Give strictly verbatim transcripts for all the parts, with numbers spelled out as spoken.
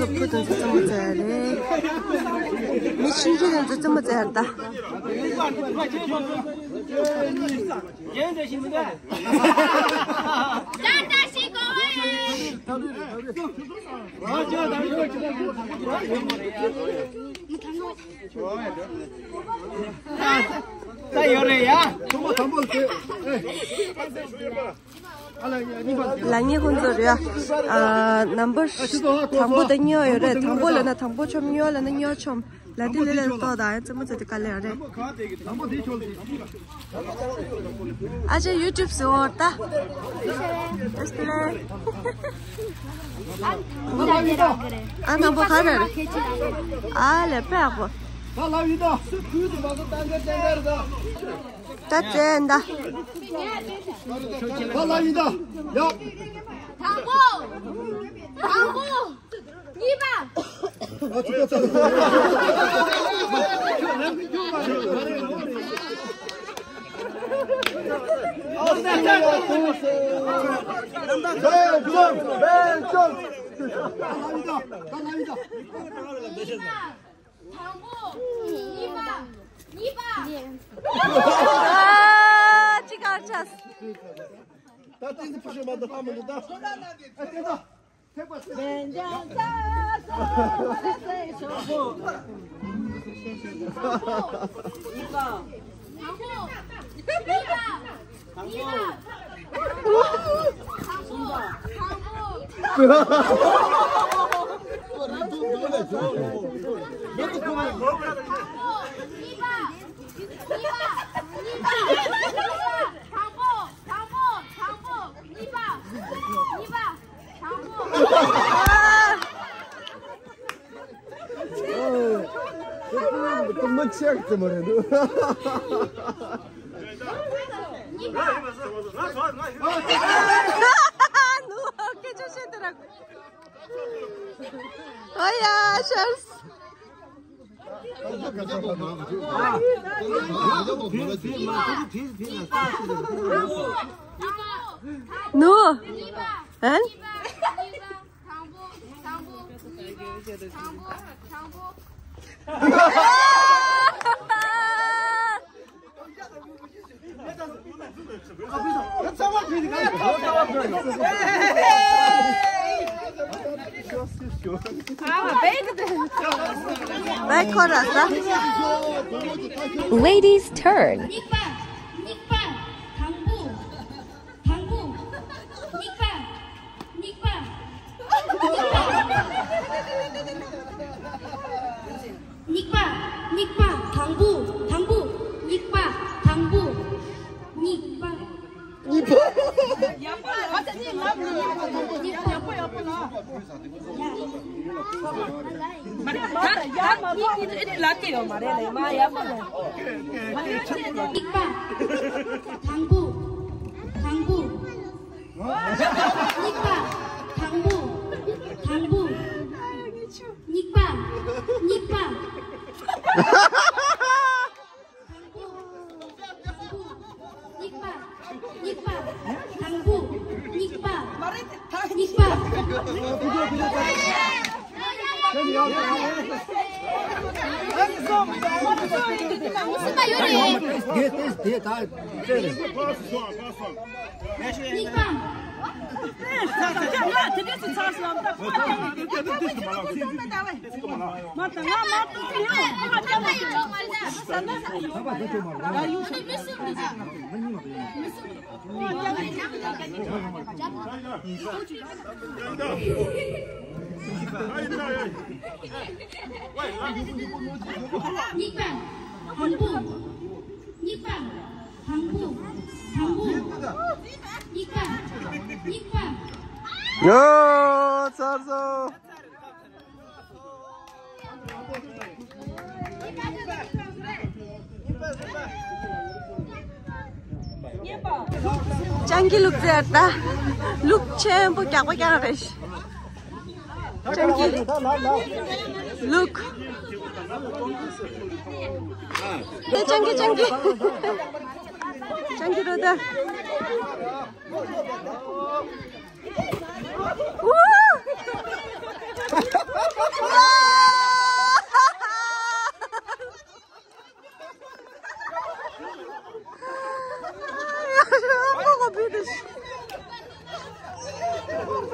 ཕུ་དང་ཚོ་རྩེད་མོ་རྩེ་ཡ་རེད། མི་ཆུང་ཆུང་དང་ཚོ་རྩེད་མོ་རྩེ་ཡ་རེད་ད། ད་ཡོད་རེད་ཡ། ལ་ངའི་ཁོང་ཚོ་རེད་ཨ། ནམ་བར་དང་པོ་དང་གཉིས་པ་ཡོད་རེད། དང་པོ་ལ་ན་དང་པོ་ཆོམ། གཉིས་པ་ལ་ན་གཉིས་པ་ཆོམ། ལ་དེ་ལས་ལས་ཏོ་དང་རྩེད་མོ་རྩེ་དེ་དཀའ་ལས་རེད། ཨ་ཅེ་ཡུ་ཊུབ་སུ་འོར་ད། ཨེ་སི་ལེ། ཨ་ནམ་པོ་ག་རེ་རེད། ཨ་ལེ་པེ་ཨ་པོ། ད་ཙེ་འདའ། ད་ལ་ཡིན་ད། ཡ། དང་པོ། དང་པོ། གཉིས་པ། ཨ་ཙི་ཙི། དང་པོ། གཉིས་པ། གཉིས་པ། གཉིས་པ། ཨ་ཅི་གར་ཆགས། ད་ཏིང་ཏི་ཕུ་ཤོ་མ་ད་ཧ་མ་ནི་ད། ཨ་ཏི་ད། ཐེག་པ་སེ། གཉིས་པ། གཉིས་པ། གཉིས་པ། ཨ། ཁོ་མི་ཆེག་ཙམ་རེད་འདུག་ནུ་སྐད་ཆ་བཤད་དེ་ར། ཨོ་ཡ་ཤར། ནུ། ཨན། དང་པོ། དང་པོ། གཉིས་པ། དང་པོ། དང་པོ། Ladies turn. གཉིས་པ། གཉིས་པ། དང་པོ། དང་པོ། གཉིས་པ། གཉིས་པ། གཉིས་པ། གཉིས་པ། དང་པོ། དང་པོ། གཉིས་པ། དང་པོ། གཉིས་པ། གཉིས་པ། ཡག་པོ་ལ། ད་ད་ད་ད་ད་ད་ལ་སྐྱེ་ཡོད་མ་རེད་ལེ་མ་ཡག་པོ་ལ། གཉིས་པ། དང་པོ། དང་པོ། གཉིས་པ། དང་པོ། དང་པོ། གཉིས་པ། གཉིས་པ། དང་པོ། དང་པོ། གཉིས་པ། གཉིས་པ། དང་པོ། གཉིས་པ། གཉིས་པ། གཉིས་པ། གཉིས་པ། དང་པོ། གཉིས་པ། དང་པོ། དང་པོ། གཉིས་པ། གཉིས་པ། ཡོ། ཚར་སོང་། སྤྱང་ཀི་ལུག་རྫི་ཡ་ད། ལུག་ཆེན་པོ་རྒྱགས་པ་རྒྱགས་རེད། སྤྱང་ཀི། ལུག་ཨེ་སྤྱང་ཀི་སྤྱང་ཀི། སྤྱང་ཀི་རོ་ད། ཝུ།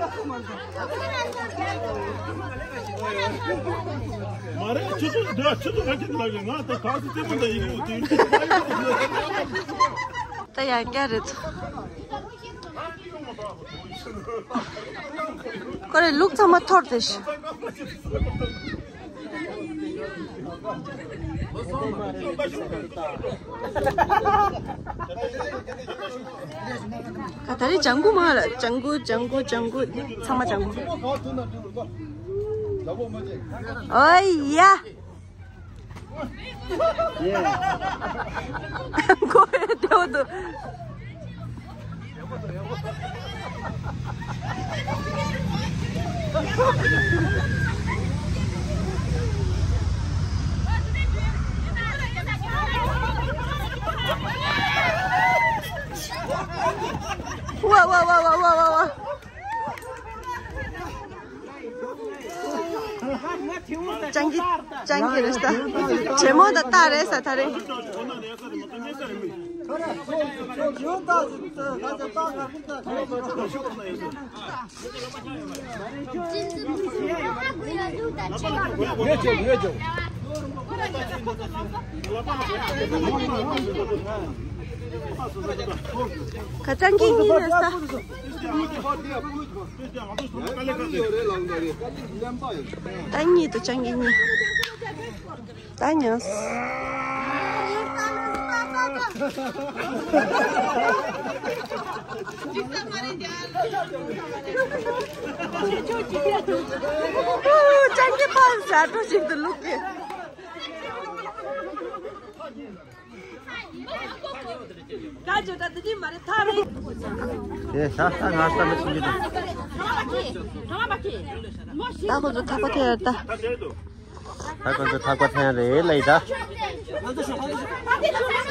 མ་རེད། ཁྱོད་ཚོ་འདི་ཁྱོད་ཚོ་ག་ཁྱེད་ལ་ཡོད། ང་ད་ག་ཚོད་ལྟད་མོ་ད་ཡིན་ཡོད་དེ། ད་ཡང་བསྐྱར་རེད། ཁོ་རེ་ལུག་ཚང་མ་འཐོར་ཏེ་ཤི། ག་ད་རེ་ལྗང་གུ་མ་ར། ལྗང་གུ་ལྗང་གུ་ལྗང་གུ་ཚང་མ་ལྗང་གུ། ཨོ་ཡ། ཁོ་ཡ་དེའོ་དུ། ཝ་ཝ། སྤྱང་ཀི་སྤྱང་ཀི་རེད་ད། བྱེ་མོ་དང་སྟག་རེད་ས་ད་རེད། ཁ་སྤྱང་ཀི་གཉིས་རེད་ས། ད་གཉིས་དུ་སྤྱང་ཀི་གཉིས། ད་ཉོས། སྤྱང་ཀི་ཕར་བཞག་འགྲོ་ཞིག་ཏུ་བླུག་གི། ད་ཇོ་ད་དེ་ནི་མ་རེད་ཐག་རེད། དེ་ཤ་ས་ང་ས་མི་ཆུང་གི་འདུག་ད་ཁོ་ཚོ་ཐག་པ་འཐེན་ཡ་ད། ད་ཁོ་ཚོ་ཐག་པ་འཐེན་ཡ་རེད་ལབ་ཡི་ད།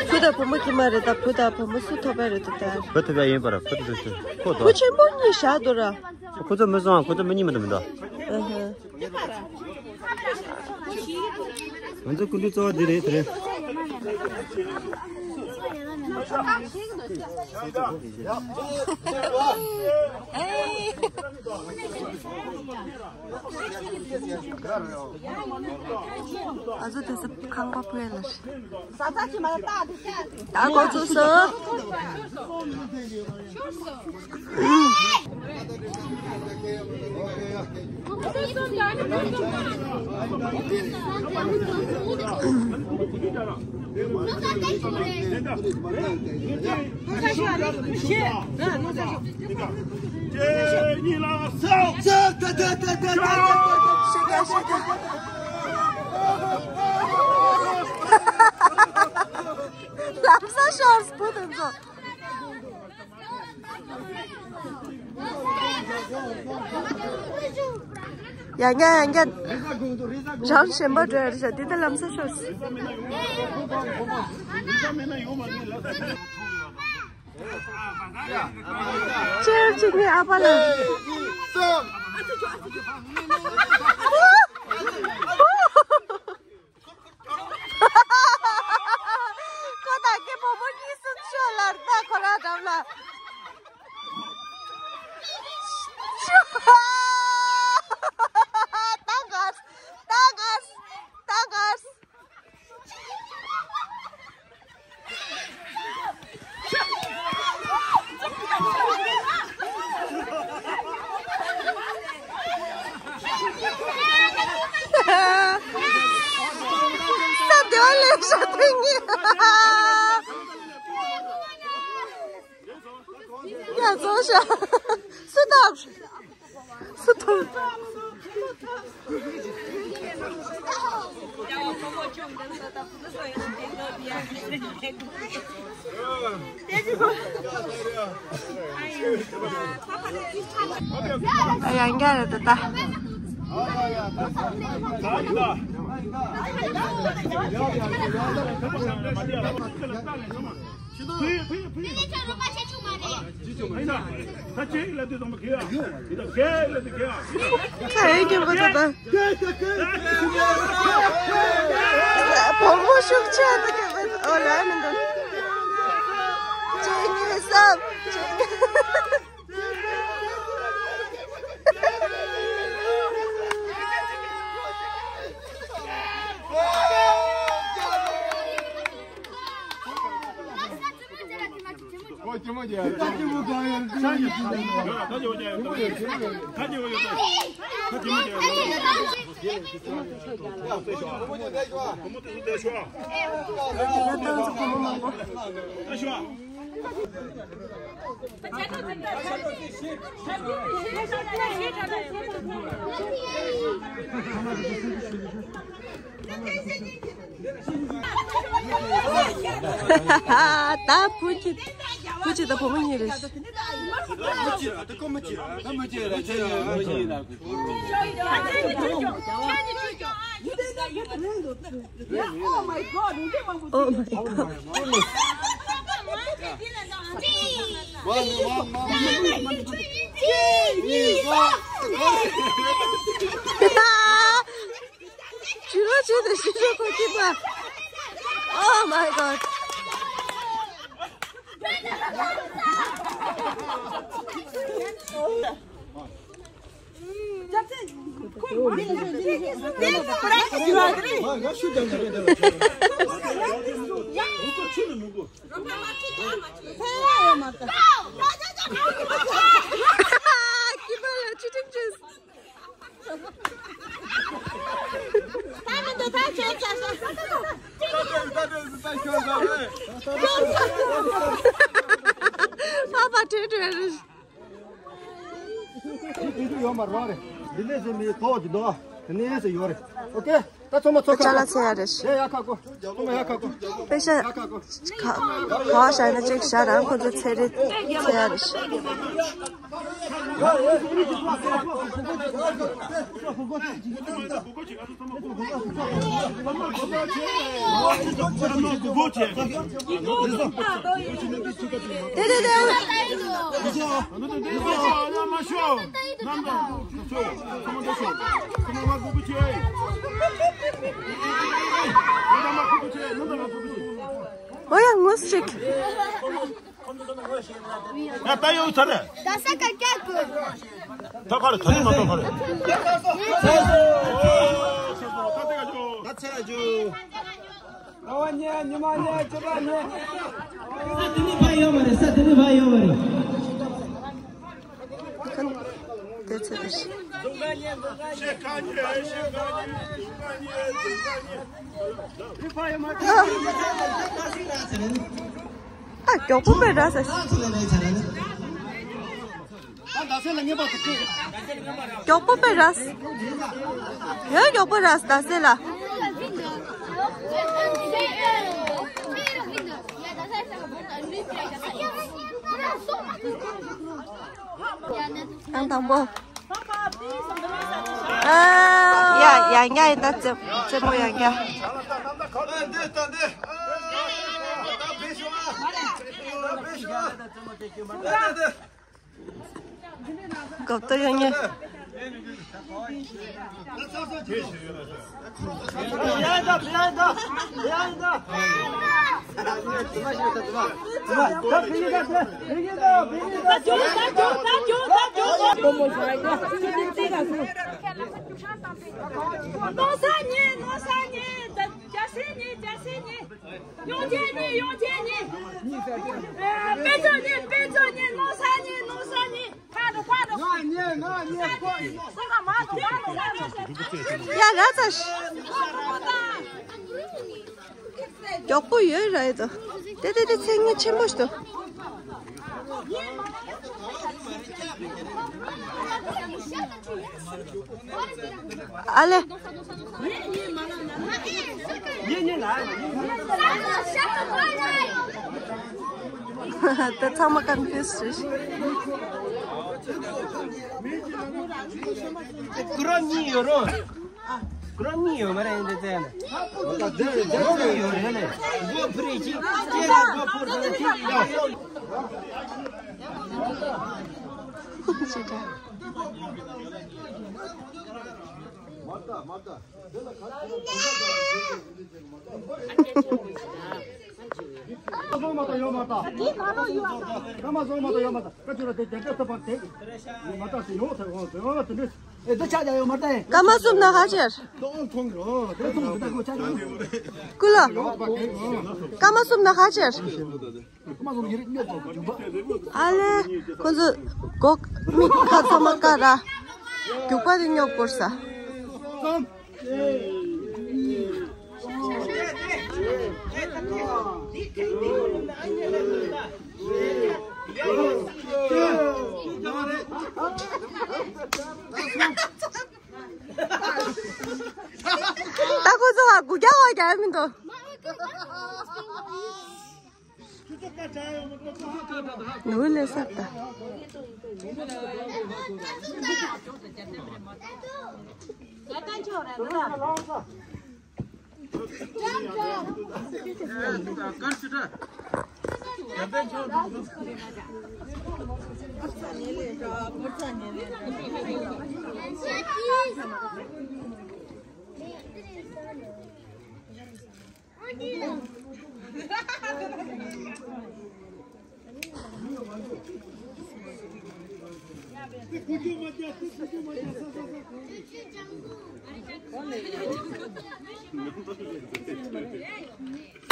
བུ་དང་བུ་མོ་གི་མ་རེད་ད། བུ་དང་བུ་མོ་སུ་ཐོབ་པ་རེད་ད་ད། བུ་ཐོབ་ཡ་ཡིན་པ་ར། བུ་ཐོབ་ཐོབ་ཁོ་དོ། བུ་ཆེན་པོ་གཉིས་བཞག་འདུག་ར། ཁོ་ཚོ་མི་སོང་། ཁོ་ཚོ་མི་གཉིས་མ་གཏོགས་མི་འདུག་ཨ་ཧ། ང་ཚོ་སྐུ་མགྲོན་གཙོ་བོ་འདི་རེད་དེ་རེད། ཨ་ཚོ་དེ་ཚོ་ཁང་པ་ཕུ་ཡ་ལ། ད་ཁོ་ཚོ་སོ། ལམ་སང་ཤོར་བུ་དེ་ཚོ། ཡ་ངས་ཡ་ངས་རང་གཞན་པ་འགྲོ་ཡ་རེད་ཤག་འདི་ལྟ་ལམ་སང་ཤོར། ཅེར་ཅིག་ནི་ཨ་ཕ་ལ། ཁོ་དང་ཁྱེད་བུ་མོ་གཉིས་སུ་ཤོད་ལར་ད་ཁོ་རང་འགྲམ་ལ། ད་ག་ད་ག་ད་ག་ས་དེ་བ་ལས་ཤ་དེ་ཉིད། ཡ་ཚོ་ཤ། སུ་ཐབ། སུ་ཐབ། ཡང་བསྐྱར་རེད་ད། ད་ཁྱེད་ཀྱི་ལ་དེ་ཚང་མ་གས་ཨ། ད་ཨེ་ཀྱི་མགོ་ཚོད་ད། བུ་མོ་ཤུགས་ཆེ་ད་ཀྱི་བེད་ཨོ་ལ་མི་འདུག་ཅེ་ཉི་སབ་ཅེ། ད་བུ་ཁྱི་བུ་ཁྱི་དང་བུ་མོ་གཉིས་རེད། Oh my God. ཇུ་ལོ་ཇུ་དང་ཤི་ཤོ་ཁོ་ཁྱི་པ། Oh my God. ཨོ་ཁེ། ད་ཚང་མ་ཚོ་ཁ་ལ་ཚེ་ཡ་རེ་ཞིག་ཡ་ཁ་གོ། ཚང་མ་ཡ་ཁ་གོ། པེ་ཤ་ཡ་ཁ་གོ། ཁ་ཁ་བ་ཤ་ན་ཅིག་ཤ་རང་ཁོ་ཚོ་ཚེ་རེ་ཚེ་ཡ་རེ་ཞིག་དེ་དེ་དེ། ཨོ་ཡ་ངུས་ཅིག་ཡ་ད་ཡོད་ཚར་རེད། ད་ས་ཀ་ཀྱ་གུ། ད་ག་རེ་ད་ནི་མ་ད་ག་རེ། ད་ཚེ་ཡ་ཇུ། ས་དེ་ནི་བ་ཡོད་མ་རེད། ས་དེ་ནི་བ་ཡོད་མ་རེད། དེ་ཚེ་དེ་ཤི། ཨ་མགྱོགས་པོ་པེ་ར་ས། མགྱོགས་པོ་པེ་ར་ས། ཡ་མགྱོགས་པོ་ར་ས་ད་སེ་ལ། ཨང་དང་པོ། ཡ་ཡ་ཡ་ཡིན་ད་རྩེ་རྩེ་མོ་ཡ་ཡ། གོ་ཏོ་ཡོད་ཉེ། ནོ་ས་ཉེ་ནོ་ས་ཉེ་ད་རྒྱ་སེ་ཉེ་རྒྱ་སེ་ཉེ། ཡོང་ཅེ་ནི་ཡོང་ཅེ་ནི། དཔེ་ཚོ་ནི་དཔེ་ཚོ་ནི་ནོ་ས་ནི་ནོ་ས་ནི། ཁ་དོ་ཁ་དོ། ང་ཉེ་ང་ཉེ་ཁོ་ཡིན། ཁ་མ་དོ་ཁ་དོ་ཁ་དོ། ཡ་ར་ཚ་ཤི། མགྱོགས་པོ་ཡོད་ར་ཡོད་དོ། དེ་དེ་དེ་ཚེ་ངེས་ཆེན་པོ་ཞིག་དོ། ཨ་ལེ། ད་ཚང་མ་ཀོན་ཕིའུ་སི་རེད། ཀུ་རོ་གཉིས་ཡོད་རོ། ཀུ་རོ་གཉིས་ཡོད་མ་རེད་འདི་ཚེ་ན། ཀུ་རོ་གཉིས་ཡོད་རེད་ལེ། སྒོ་ཕུ་རེད་ཅིག་ཅེ་ལ་སྒོ་ཕུ་རེད་ཅིག་ཡོད། སྐར་མ་གསུམ་ན་ཁ་ཕྱེར། ཀུ་ལོ། སྐར་མ་གསུམ་ན་ཁ་ཕྱེར། ཨ་ལེ། ཁོ་ཚོ་སྒོ་མིག་ཁ་ཚང་མ་བཀག་ར། རྒྱུག་པ་དེ་སྙོབ་དགོས་ས། ད་ཁོ་ཚོ་ཧ་གུ་རྒྱག་བ་རྒྱག་མི་འདུག་ནུ་ལེ་སར་ད།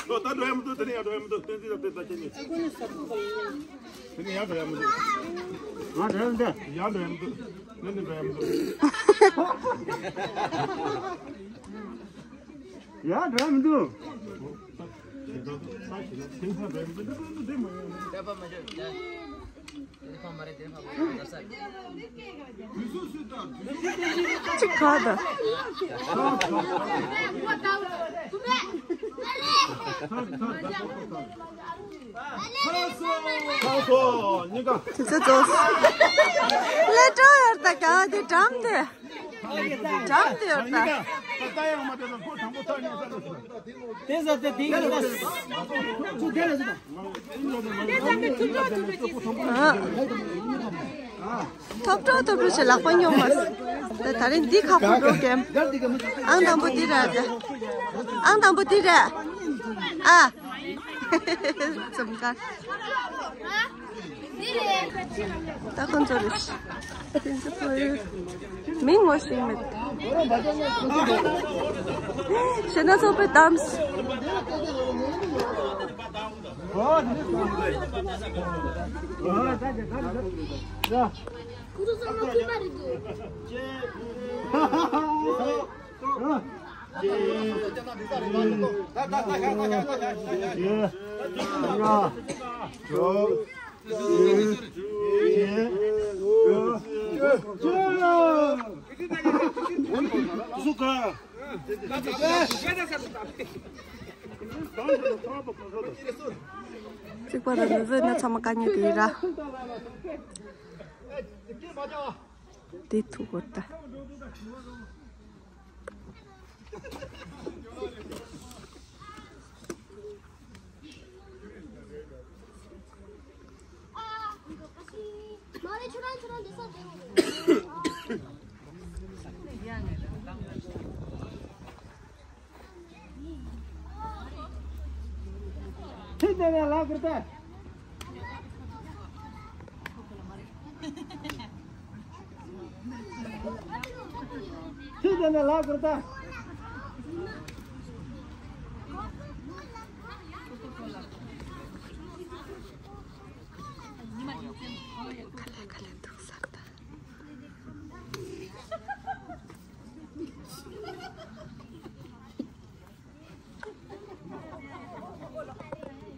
ད་འགྲོ་ཡ་མི་འདུག་དེ་ནས་ཡར་འགྲོ་ཡ་མི་འདུག་བསྟན་འཛིན་དང་བསྟན་ད་ཁྱེད་གཉིས། དེ་ནས་ཡར་འགྲོ་ཡ་མི་འདུག་ང་འགྲོ་ཡ་མི་འདུག་ཡར་འགྲོ་ཡ་མི་འདུག་ནི་ནི་འགྲོ་ཡ་མི་འདུག་ཡར་འགྲོ་ཡ་མི་འདུག་གཅིག་ག་ད། ཁ་སོ་གཉིས་ཀ་དུས་ཚོད་རྫོགས། ལས་སྤྲོ་ཡོད་ད་ག་དེ་འགྲམ་དེ། འགྲམ་དེ་ཡོད་ད། ད་ཡང་མ་དེ་ལ་ཁོ་དང་པོ་ཐག་ཉེ་ས་ལ་སོང་། དེ་ཟ་དེ་དེ་ཡིན་ད། ཚུར་དེ་ལ་ཟ། ཐོབ་འགྲོ་ཐོབ་འགྲོ་བྱས་ལག་པ་སྙོམས་མ། ད་ད་རིང་འདི་ཁག་པོ་འགྲོ་གེམ། ཨང་དང་པོ་འདི་རེད་ད། ཨང་དང་པོ་འདི་རེད། ཨ། ཙམ་ཀ་ད་ཁོང་ཚོ་རེད། མིང་ངོ་ཤེས་མེད། ཞེ་ན་ཚོགས་པའི་གཏམ། ཁོང་ཚོ་ཚང་མ་ཁུལ་པ་རེད་འདུག་གཅིག་པ་ར་ནུ་བོས་ན་ཚང་མ་དཀའ་ངལ་དེ་ར། དེ་ཐུག་གོ་ད། ཁྱེད་དེ་ནས་ལ་ཀིར་ཏ། ཁྱེད་དེ་ནས་ལ་ཀིར་ཏ།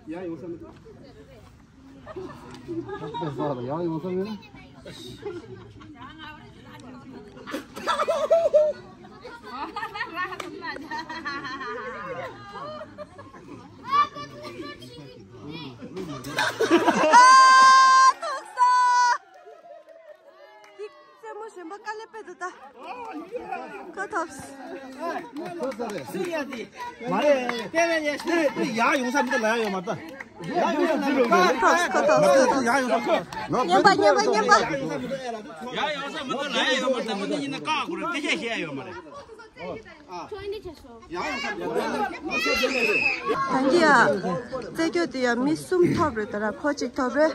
ཡ་ཡོང་ས་མེད། ཡ་ཡོང་ས་མེད། ཨ། ཐུག་སོང་། འདི་རྩེད་མོ་གཞན་པ་དཀའ་ལས་དཔེ་འདུག་ད། ཁོ་ཐོབ། སུ་ཡ་དེ། མ་རེད། དེ་ལ་ཡ་ཤི། དེ་ཡ་ཡོང་ས་མི་འདུག་ལ་ཡ་ཡོང་མ་ད། ཡ་ཡོང་ས་མི་འདུག་ཁོ་ཐོབ་ཁོ་ཐོབ་ཁོ་ཐོབ། ཡ་ཡོང་ས་མི་འདུག་ལ་ཡ་ཡོང་མ་ད། མི་འདུག་ཡིན་ན་བཀག་དགོས་རེད། དེ་ཅི་བཤད་ཡ་ཡོད་མ་རེད། ད་གིན་ཡ། རྩེད་སྐྱོ་དེ་ཡ་མི་གསུམ་ཐོབ་རེད་ད་ར་ཁོ་གཅིག་ཐོབ་རེད།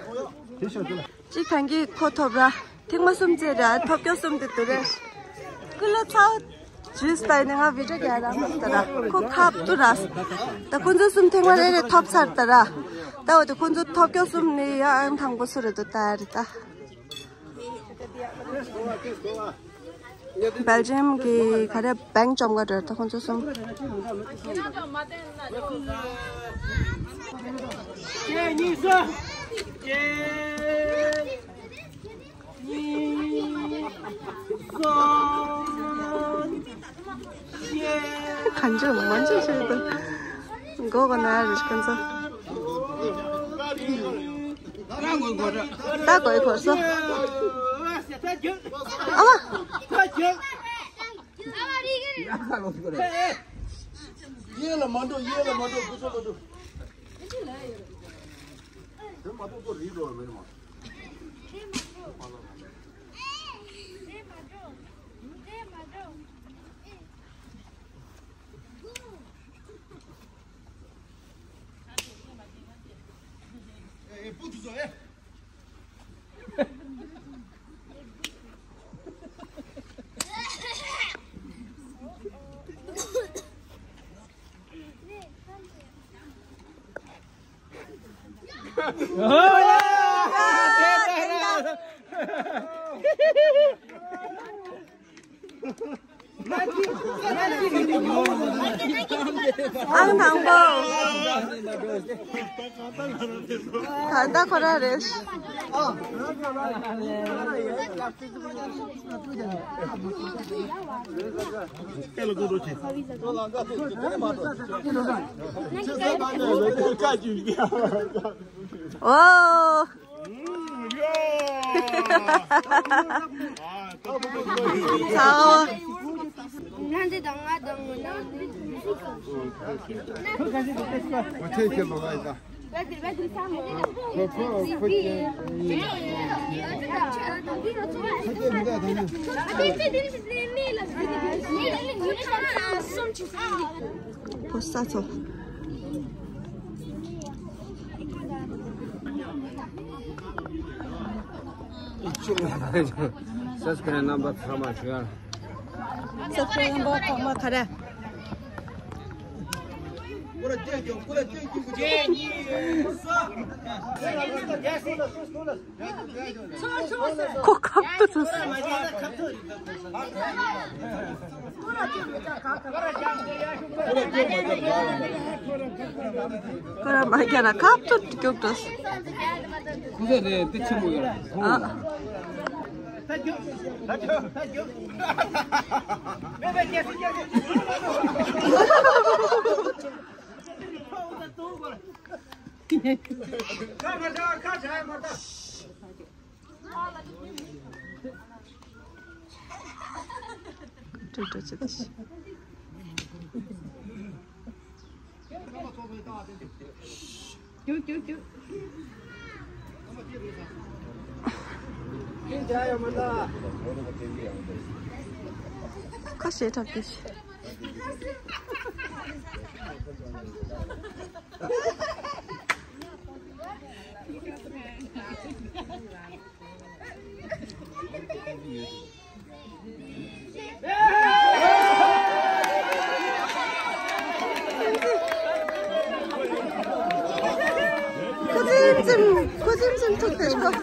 གཅིག་ཐང་གི་ཁོ་ཐོབ་ར། ཐེངས་མ་གསུམ་རྩེས་ར་ཐོབ་སྐྱོ་གསུམ་དེ་དུ་རེད། ལོ་ཚའོ་ཇུས་པའི་ནི་ང་བི་ཌིའོ་རྒྱག་ར་མ་ད་ར་ཁོ་ཁབ་ཏུ་ར། ད་ཁོ་ཚོ་གསུམ་ཐེངས་མ་རེ་རེ་ཐོབ་ཚར་ད་ར། ད་འོ་དེ་ཁོ་ཚོ་ཐོབ་སྐྱོ་གསུམ་ནི་ཡ་ཨང་དང་པོ་སུ་རེད་འདུག་ད་རེད་ད། སྦེལ་ཇམ་གི་ག་རེ་བེང་ཅོམ་ག་འདྲ་ད་ཁོང་ཚོ་གསུམ། གང་བྱུང་མང་བྱུང་བྱས་ཏེ། མགོ་ག་ན་རེ་ཁོང་ཚོ། ད་གོས་གོས་སོ། ཨ་མ། གཡས་ལ་མ་འགྲོ། གཡས་ལ་མ་འགྲོ། སྐུ་ཚོགས་ལ་འགྲོ། དེ་མ་གཏོགས་ཁོ་རིག་འགྲོ་བ་མེད་མ། ཨེ་ཨེ་པུ་ཐུ་ཚོ་ཨེ། ཨང་དང་པོ། ད་ལྟ་ཁོ་རང་རེད། ཨོ། ཚའོ། ཕོ་ས་ཚོ། སབ་སི་ཀ་རབ་རྣམ་པ་ཚང་མ་ཞུ་ཡ། སབ་སི་ཀ་རབ་རྣམ་པ་ཚང་མ་ག་རེ། ཁོ་ཁབ་ཏུ་ཚུད། ཁོ་རང་མ་རྒྱག་ན་ཁབ་ཏུ་རྒྱུག་འགྲོ། ཁོ་ཚོ་རེད་དེ་ཆེན་པོ་ཡོད། ཨ། ཁ་ཤས་འཁྲབ་སྟེ། ཁུ་ཚིམ་ཚིམ་ཁུ་ཚིམ་ཚིམ་ཐུག་སྟེ་ཤོག་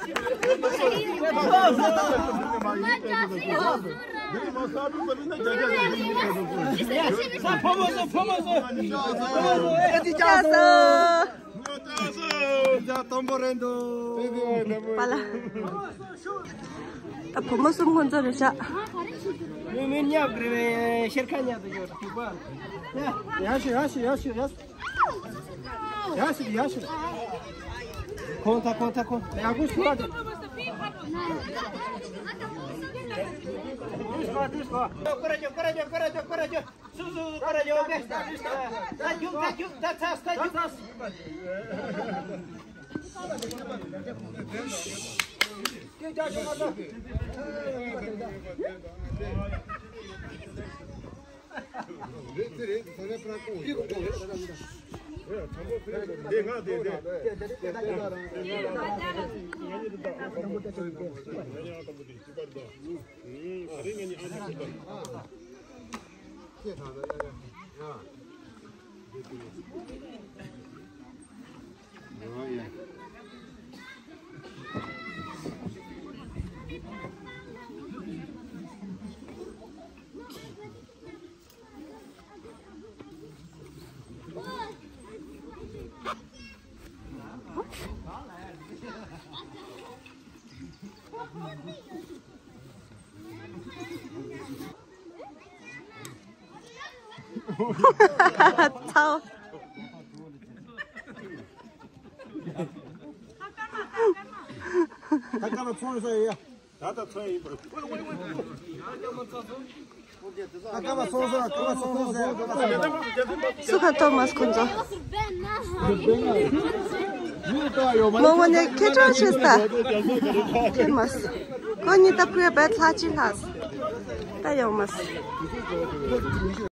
ཕོ་མོ་སོ། ཕོ་མོ་སོ། ཕོ་མོ་སོ། ཅག་སོ། ཅག་དམ་པོ་རེད་འདུག་པ་ལ། ད་བུ་མོ་གསུམ་ཁོང་ཚོ་རེད་ཤག་མི་མི་ཉག་རེད་པས། ཤེར་ཁ་ཉག་དུ་ཡོད་འདུག་པ། ཡ་ཤི་ཡ་ཤི་ཡ་ཤི་ཡ་ཤི། ཡ་ཤི་ཡ་ཤི། ཁོང་ཐ་ཁོང་ཐ་ཁོང་ཡ་ཁུ་ཤི་བ་དེ། དུས་སྐོར་དུས་སྐོར། སུ་སུ་སུ་སྐོར་ར་ཅོ་སྐོར་ར་ཅོ་སྐོར་ར་ཅོ། ད་རྒྱུག་ད་རྒྱུག་ད་ཚ་ད་རྒྱུག་ཚའོ། ད་ཀ་མ་ཚོང་ས་ཡ། ད་ད་ཚོང་ཡིན་པར། ད་ཀ་མ་ཚོང་ས་ཀ་མ་ཚོང་ས་ཀ་མ་ཚོང་ས། སུ་ཁ་ཐོ་མཱས་ཁོང་ཚོ། མོ་བོ་ནས་ཁེ་གྲོགས་བྱེད་ས། ཁེ་མཱས། ཁོ་གཉིས་ད་ཕུའི་བད་ལྷ་ཅི་ལྷགས། ད་ཡོང་་མཱས།